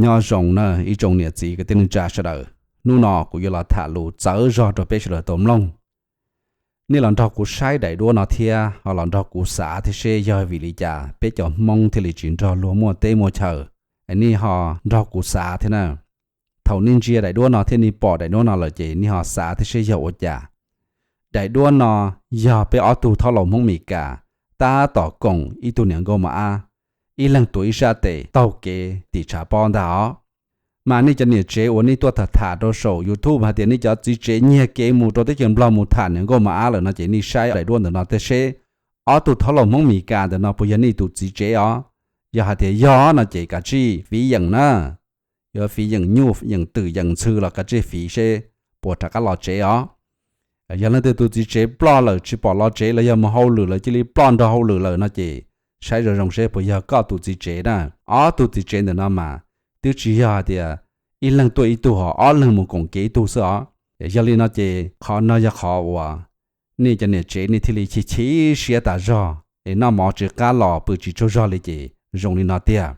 Nyob zoo na ib tsoom niam txiv kwv tij neej tsa sawv daws, hnub no kuv yuav los tham lus txawv zog rau peb sawv daws tau mloog. Nej los nrog kuv saib daim duab no thiab ho los nrog kuv xav thiab seb yog vim li cas peb cov Hmoob thiaj li tsis nrog luag muaj teb muaj chaw. Nej ho nrog kuv xav thiab na. Thaum nej ntsia daim duab no thiab nej pom daim duab no lawm ces nej ho xav thiab seb yog ua cas. Daim duab no yog peb ob tug thab laus Hmoob Mes Kas tab tom koom ib tug niam nkauj mos ab, ib leeg tuav ib sab tes taug kev tim tshav pob ntag os. Mas nej cov niam tsev uas nej tuaj tham tham rau saum YouTube hais tias nej cov txiv tsev nyiag kev mus rau teb chaws Nplog mus tham niam nkauj mos ab lawm no ces nej saib daim duab ntawm no thiab seb ob tug thab laus Hmoob Mes Kas ntawm no puas yog nej tus txiv tsev os? Yog hais tias yog no ces kav tsij fiv yeem na. Yuav fiv yeem nyuj yeem twm yeem ntxhw los kav tsij fiv seb puas rov qab los tsev os. Yog leej twg tus txiv tsev ploj lawm tsis pom los tsev los yog mus hauj lwm lawm cia li ploj nrog hauj lwm lawm no ces saib zoo zoo seb puas yog koj tus txiv tsev na. Ob tug txiv tsev ntawm no mas twb tsis yog hais tias ib leeg tuaj ib tug ho ob leeg mus koom kev ib tug xwb os. Yog li no ces qhov no yog qhov uas nej cov niam tsev nej thiaj li chim chim siab tas zog es noj mov tsis qab los pw tsis tsaug zog li ces zoo li no tiag.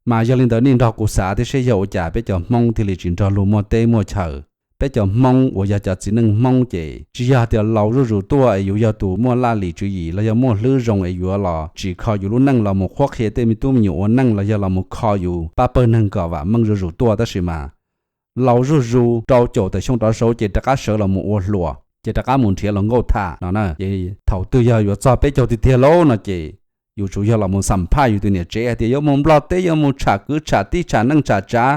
Mas yog li ntawd nej nrog kuv xav thiab seb yog ua cas peb cov Hmoob thiaj li tsis nrog luag muaj teb muaj chaw. Peb cov Hmoob uas yog cov txiv neej Hmoob ces tsis yog tias laus zuj zus tuaj es yus yog tus muaj laj lim tswv yim los yog muaj hlwb zoo es yuav los tsim kho yus lub neej los mus qhuab qhia tej me tub me nyuam ua neej los yog los mus kho yus pab pawg neeg kom vam meej zuj zus tuaj tab sis mas laus zuj zus rau caum tawm xyoo rov saud ces rov qab sawv los mus ua hluas ces rov qab mus nrhiav luag nkauj tham no na. Ces thaum twg yog yuav txog peb caug tiag tiag lauj no ces yus tsuas yog los mus xam phaj yus tus niam tsev hais tias yuav mus Nplog teb yuav mus tsham kwv tsham tij tsham neej tsham tsav,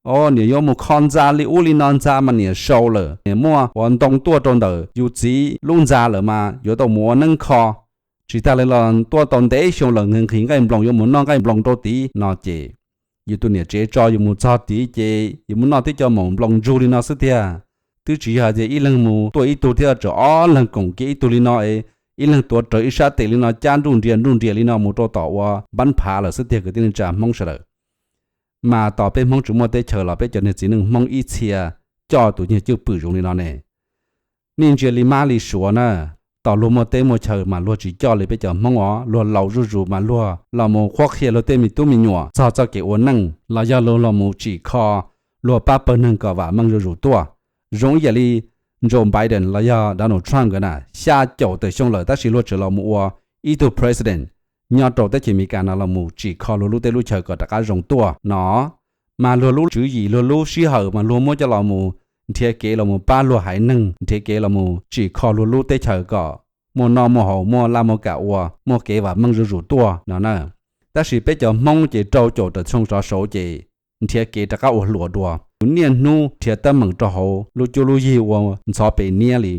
o niam yuav mus kho ntxa li ub li no ntxa mas niam sau lawm, niam muaj ua ntoo tuaj rau ntawm yus txiv lub ntxa lawm mas yuav tau mus ua neeb kho. Tsis tas li los tuaj tau ntev xyoo lawm nqhis nqaij nploos yuav mus noj nqaij nploos rau tid no ces yus tus niam tsev tso yus mus txog tid ces yus mus noj tib co maum nploos ntsug li no xwb tiag. Twb tsis yog hais tias ib leeg mus tuaj ib tug thiab tseem ob leeg koom kev ib tug li no es ib leeg tuav rawv ib sab tes li no cab nruj nrias nruj nrias li no mus rau tom ua npab phav lawm xwb tiag kwv tij neej tsa Hmoob sawv daws. Mas tos peb Hmoob tsis muaj teb chaws los peb cov niag txiv neej Hmoob ib txhia coj tus nyuag cwj pwm zoo li no ne. Nej ntsia li mab li suav na, tos luag muaj teb muaj chaw mas luag tsis coj li peb cov Hmoob os, luag laus zuj zus mas luag los mus qhuab qhia luag tej me tub me nyuam txog txoj kev ua neej los yog luag los mus tsim kho luag pab pawg neeg kom vam meej zuj zus tuaj. Zoo ib yam li Joe Biden los yog Donald Trump nkawd na, xya caum tawm xyoo lawm tab sis luag tseem los mus ua ib tug president nyob rau teb chaws Amelikas no los mus tsim kho luag lub teb lub chaw kom rov qab zoo tuaj no. Mas luag lub tswv yim luag lub sij hawm mas luag muab coj los mus nrhiav kev los mus pab luag haiv neeg, nrhiav kev los mus tsim kho luag lub teb chaws kom muaj noj muaj haus, muaj laj muaj kam ua, muaj kev vam meej zuj zus tuaj no na. Tab sis peb cov Hmoob ces rau caum tawm xyoo rov saud ces nrhiav kev rov qab ua hluas dua, niaj hnub nrhiav teeb meem rau hauv lub cuab lub yig ua ntxhov pes niab li.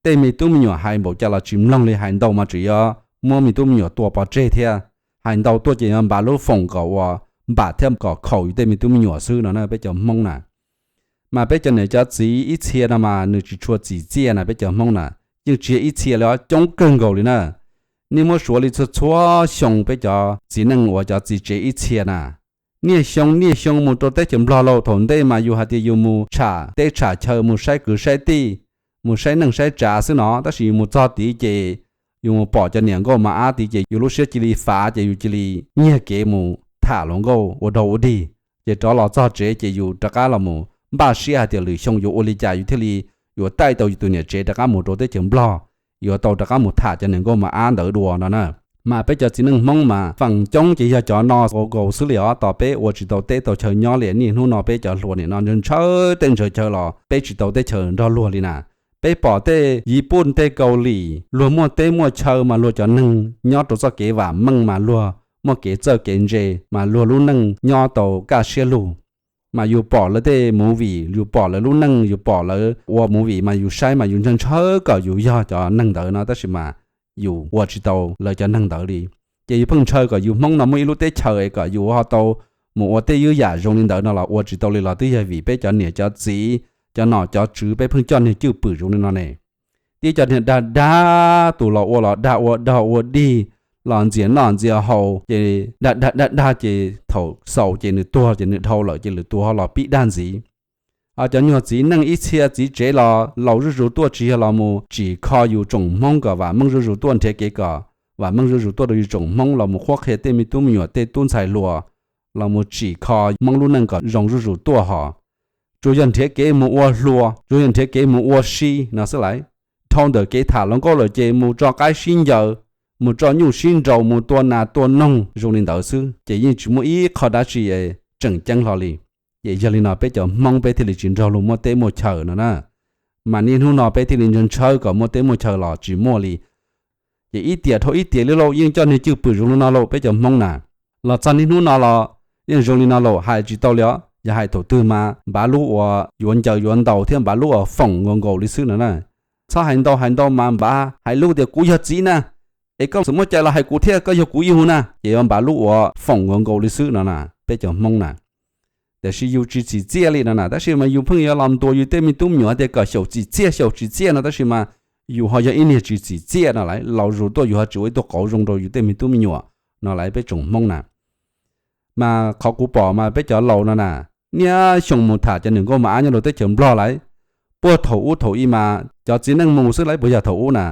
Tej me tub me nyuam hais npaum cas los tsis mloog li, hais ntau mas tseem yuav muab me tub me nyuam tua pov tseg thiab, hais ntau tuaj ces yuav npav lub foom kom ua npam thiab kom khaum yus tej me tub me nyuam xwb no na peb cov Hmoob na. Mas peb cov niam cov txiv ib txhia no mas nws tsis tshua txim txiaj na peb cov Hmoob na, yeej tsis yog ib txhia li os, coob kawg nkaus li na. Nej muab suav li txhua txhua xyoo peb cov txiv neej uas cov txiv tsev ib txhia na, niaj xyoo niaj xyoo mus rau teb chaws Nplog lauj, thaum ntej mas yus hais tias yus mus tsham teb tsham chaw, mus saib kwv saib tij, mus saib neej saib tsav xwb no, tab sis yus mus txog tid ces yus mus pom cov niam nkauj mos ab tid ces yus lub siab cia li fav ces yus cia li nyiag kev mus tham luag nkauj ua dog ua dig. Ces rov los txog tsev ces yus rov qab los mus npaj siab hais tias lwm xyoo yuav ua li cas yus thiaj li yuav taij tau yus tus niam tsev rov qab mus rau teb chaws Nplog, yuav tau rov qab mus tham cov niam nkauj mos ab ntawd dua no na. Mas peb cov txiv neej Hmoob mas feem coob ces yog cov no ua nkaus xwb li os, tos peb ua tsis tau teb tau chaw nyob li. Niaj hnub no peb cov hluas nim no ntshaw teb ntshaw chaw los peb tsis tau teb chaws nrog luag li na. Peb pom tej Yiv Pum tej Kaus Lim luag muaj teb muaj chaw mas luag cov neeg nyob rau txoj kev vam meej mas luag muaj kev txawj kev ntse mas luag lub neej nyob tau kaj siab lug. Mas yus pom lawv tej movie, yus pom lawv lub neej, yus pom lawv ua movie mas yus saib mas yus ntshaw ntshaw kom yus yog cov neeg ntawd no tab sis mas yus ua tsis tau lawv cov neeg ntawd li. Ces yus pheej ntshaw kom yus Hmoob no muaj ib lub teb chaws es kom yus ho tau mus ua tej ywj yam zoo li ntawd no los ua tsis tau li los twb yog vim peb cov niam cov txiv, cov nom cov tswv peb pheej coj niag cwj pwm zoo li no ne. Tib cov niag dag dag, tus los ua los dag ua dog ua dig, los ntxias noj ntxias haus ces dag dag dag dag ces thaum xaus ces nws tuag ces nws dhau lawm ces lwm tus ho los pib dag ntxiv. Ho cov nyuag txiv neej ib txhia txiv tsev los laus zuj zus tuaj tsis yog los mus tsim kho yus tsoom Hmoob kom vam meej zuj zus tuaj, nrhiav kev kom vam meej zuj zus tuaj rau yus tsoom Hmoob, los mus qhuab qhia tej me tub me nyuam tej tub ntxhais hluas, los mus tsim kho Hmoob lub neej kom zoo zuj zus tuaj hos. Tsuas yog nrhiav kev mus ua hluas, tsuas yog nrhiav kev mus ua si no xwb lauj. Dhau ntawm kev tham hluas nkauj lawm ces mus tso qaib sib ncaws, mus tso nyuj sib nraus, mus tua nas tua noog zoo li ntawd xwb, ces yeej tsis muaj ib qho dab tsi tseem ceeb hlo li. Ces yog li no peb cov Hmoob peb thiaj li tsis nrog luag muaj teb muaj chaw no na. Mas niaj hnub no peb thiaj li ntshaw ntshaw kom muaj teb muaj chaw los tsis muaj li. Ces ib tiam dhau ib tiam li lauj, yeej coj niag cwj pwm zoo li no lauj peb cov Hmoob na. Los txog niaj hnub no los yeej zoo li no lauj, hais tsis tau li os. Yog hais thaum twg mas npav lub uas yuav ncaws yuav ntaus thiab npav lub uas foom nkaus nkaus li xwb no na. Txhob hais ntau hais ntau mas npav hais lub tias kuv yog txiv na, es koj txawm muaj cai los hais kuv thiab, koj yog kuv yug na, ces yuav npav lub uas foom nkaus nkaus li xwb no na peb cov Hmoob na. Tiam sis yus tsis txim txiaj li no na, tab sis mas yus pheej yuav los ntuas yus tej me tub me nyuam tias kom xyaum txim txiaj xyaum txim txiaj no, tab sis mas yus ho yog ib niag tsis txim txiaj no lauj. Laus zus tuaj yus ho tsis ua ib tug qauv zoo rau yus tej me tub me nyuam no lauj peb tsoom Hmoob na. Mas qhov kuv pom mas peb cov laus no na, niaj xyoo mus tham cov niam nkauj mos ab nyob rau teb chaws Nplog lauj, puag thaum ub thaum i mas cov txiv neej mus xwb lauj, puas yog thaum ub na.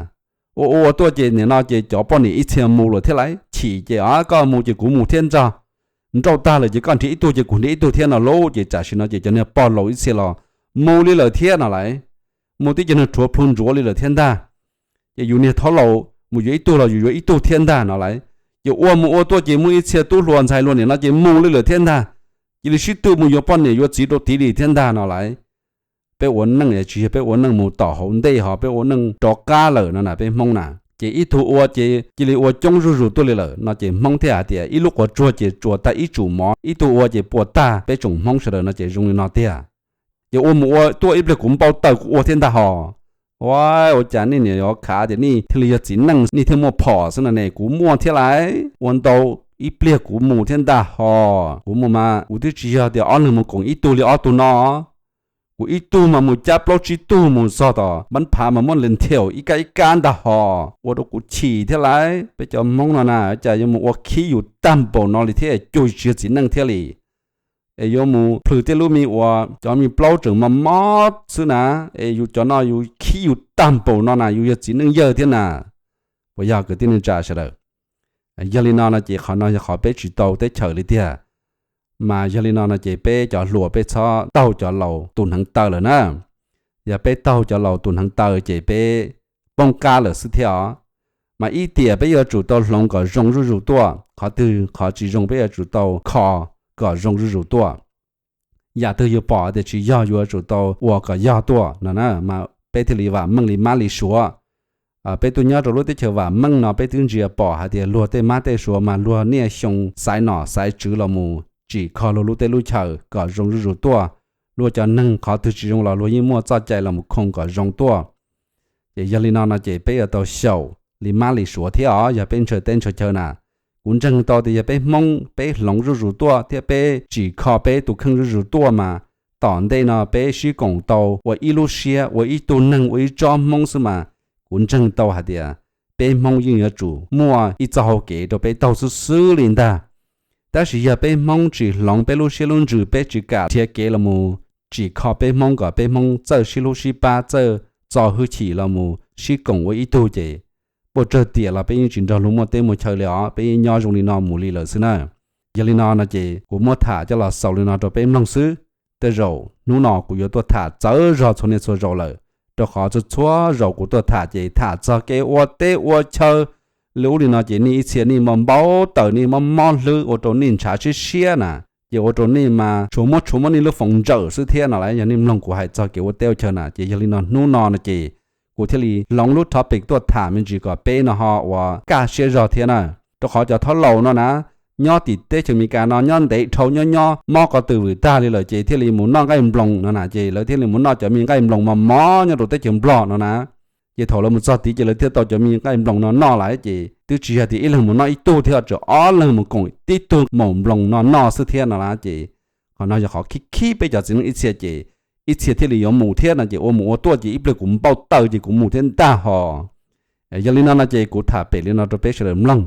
Ua ua tuaj ces nim no ces cov poj niam ib txhia mus lawm thiab lauj, chim ces o koj mus ces kuv mus thiab ntag, nrauj tag lawm ces koj nrhiav ib tug ces kuv nrhiav ib tug thiab no lauj, ces tam sim no ces cov niag pog laus ib txhia los mus li lawm thiab no lauj. Mus tib co niag rhuav plhu ntsuav li lawm thiab ntag. Ces yus niag thab laus mus yuav ib tug los yus yuav ib tug thiab ntag no lauj. Ces ua mus ua tuaj ces muaj ib txhia tub hluas ntxhais hluas nim no ces mus li lawm thiab ntag. Cia li sib tw mus yuav poj niam yuav txiv rau tid li thiab ntag no lauj. Peb ua neej tsis yog peb ua neej mus tom hauv ntej ho peb ua neej rov qab lawm no na peb Hmoob na. Ces ib tug ua ces cia li ua coob zuj zus tuaj li lawm no ces Hmoob thiaj hais tias ib lub quav tsuag ces tsuas tag ib tsum mov, ib tug ua ces puas tag peb tsoom Hmoob sawv daws no ces zoo li no tiag. Ces ua mus ua tuaj ib pliag kuv npau taws kuv ua thiab ntag hos. Ua, ua cas nej niam yuav khav tias nej thiaj li yog txiv neej nej thiaj muaj phom xwb no ne, kuv muaj thiab lauj, ua ntau ib pliag kuv mus thiab ntag hos. Kuv mus mas kuv twb tsis yog tias ob leeg mus koom ib tug li ob tug no. Kuv ib tug mas mus cab plaub tsib tug mus txog tom npab phav mas muab li nthiaum ib kab ib kab ntag hos, ua rau kuv chim thiab lauj. Peb cov Hmoob no na cas yuav mus ua khib yus tag npaum no li thiab, cuag tsis yog txiv neej thiab li. Es yuav mus plhws tej lub me uas cov me plaub tseem mos mob xwb na, es yus cov no yus khib yus tag npaum no na, yus yog txiv neej yawg thiab na. Puas yog kwv tij neej tsa sawv daws? Yog li no no ces qhov no yog qhov peb tsis tau teb chaws li tiag. Mas yog li no no ces peb cov hluas peb txhob taug cov laus tus hneev taw lawm na. Yog peb taug cov laus tus hneev taw ces peb poob qab lawm xwb thiab os. Mas ib tiam peb yuav tsum tau hloov kom zoo zuj zus tuaj, qhov twg qhov tsis zoo peb yuav tsum tau kho kom zoo zuj zus tuaj. Yam twg yus pom tias tsis yog yuav tsum tau ua kom yog tuaj no na, mas peb thiaj li vam meej li mab li suav. Peb tuaj nyob rau lub teb chaws vam meej no peb twb ntsia pom hais tias luag tej mab tej suav mas luag niaj xyoo xaiv nom xaiv tswv los mus tsim kho luag lub teb lub chaws kom zoo zuj zus tuaj. Luag cov neeg qhov twg tsis zoo los luag yeej muaj txoj cai los mus khoo kom zoo tuaj. Ces yog li no no ces peb yuav tau xyaum li mab li suav thiab os, yog peb ntshaw teb ntshaw chaw na. Kuv ntseeg tau tias yog peb Hmoob peb hloov zuj zus tuaj thiab peb tsim kho peb tus kheej zuj zus tuaj mas tom ntej no peb sib koom tau ua ib lub siab ua ib tug neeg ua ib tsob Hmoob xwb mas kuv ntseeg tau hais tias peb Hmoob yeej yuav tsum muaj ib txoj hau kev rau peb taug xwb xwb li ntag. Tab sis yog peb Hmoob tsis hloov peb lub siab lub ntsws, peb tsis kam nrhiav kev los mus tsim kho peb Hmoob kom peb Hmoob txawj sib hlub sib pab, txawj txo hwj chim los mus sib koom ua ib tug ces puas tsawg tiam los peb yeej tsis nrog luag muaj teb muaj chaw li os, peb yeej nyob zoo li no mus li lawm xwb na. Yog li no no ces kuv muab tham coj los xaus li no rau peb mloog xwb. Tej zaum hnub no kuv yuav tuaj tham txawv zog txhua niaj txhua zaus lawm, rau qhov txhua txhua zaus kuv tuaj tham ces tham txog kev ua teb ua chaw li ub li no ces nej ib txhia nej npau taws, nej mob mob hlwb ua rau nej ntshav siab siab na. Ces ua rau nej mas tshuav muab tshuav muab nej lub foos ntsawm xwb thiab no lauj. Yog nej mloog kuv hais txog kev ua teb ua chaw na ces yog li no hnub no no ces kuv thiaj li hloov lub topic tuaj tham me ntsis kom peb no ho ua kaj siab zog thiab na. Rau qhov cov thaub laus no na, nyob tim teb chaws Amelikas no nyob ntev dhau, nyob nyob mob qhov twg vwm tag li lawm ces thiaj li mus noj nqaij nploos no na, ces lawv thiaj li mus noj cov me nqaij nploos mos mos nyob rau teb chaws Nplog no na. Ces thaum lawv mus txog tid ces lawv thiaj tau cov me nqaij nploos no noj lawm, ces twb tsis yog tias ib leeg mus noj ib tug thiab, tsuas ob leeg mus koom tib tug maum nploos no noj xwb thiab no na. Ces qhov no yog qhov khib khib peb cov txiv neej ib txhia, ces ib txhia thiaj li yuav mus thiab no, ces ua mus ua tuaj ces ib pliag kuv npau taws ces kuv mus thiab ntag hos. Yog li no no ces kuv tham pem li no rau peb sawv daws mloog,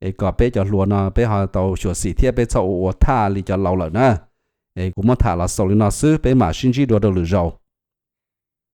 es kom peb cov hluas no peb ho tau xyuam xim thiab peb txhob ua ua thaj li cov laus lawm na. Es kuv muab tham los xaus li no xwb, peb mam sib ntsib dua rau lwm zaus.